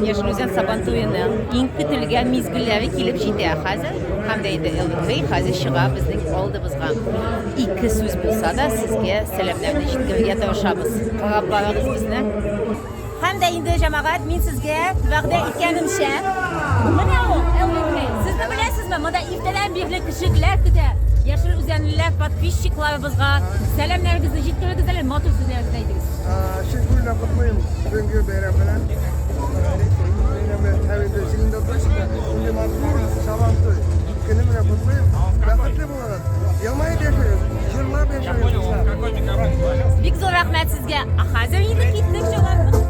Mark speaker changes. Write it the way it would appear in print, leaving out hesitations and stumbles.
Speaker 1: Яшел Үзән Сабантуеның иң көтелгән мизгелләре килеп җитә хәзер. Һәм дә инде Элвин Грей хәзер чыга безнең алдыбызга. Ике сүз булса да, сезгә сәламнәрне җиткерергә тырышабыз. Карап барыгыз безне. Һәм дә инде, җәмәгать, мин сезгә вәгъдә иткәнемчә, менә ул, Элвин Грей. Сезне беләсезме, монда иртәдән бирле кешеләр көтә. Яшел Үзәнлеләр подписчикларыбызга сәламнәрегезне җиткерегез әле, матур сүзләрегезне әйтегез.
Speaker 2: Чын күңелдән котлыйм бүгенге бәйрәм белән. Бәйрәме һәм инде җыенда точно шундый матур Сабантуй көне белән котлыйм. Бәхетле булыгыз, елмаеп яшәгез, җырлап яшәгез, дуслар.
Speaker 1: Бик зур рәхмәт сезгә. Ә хәзер инде киттек чыгарбыз.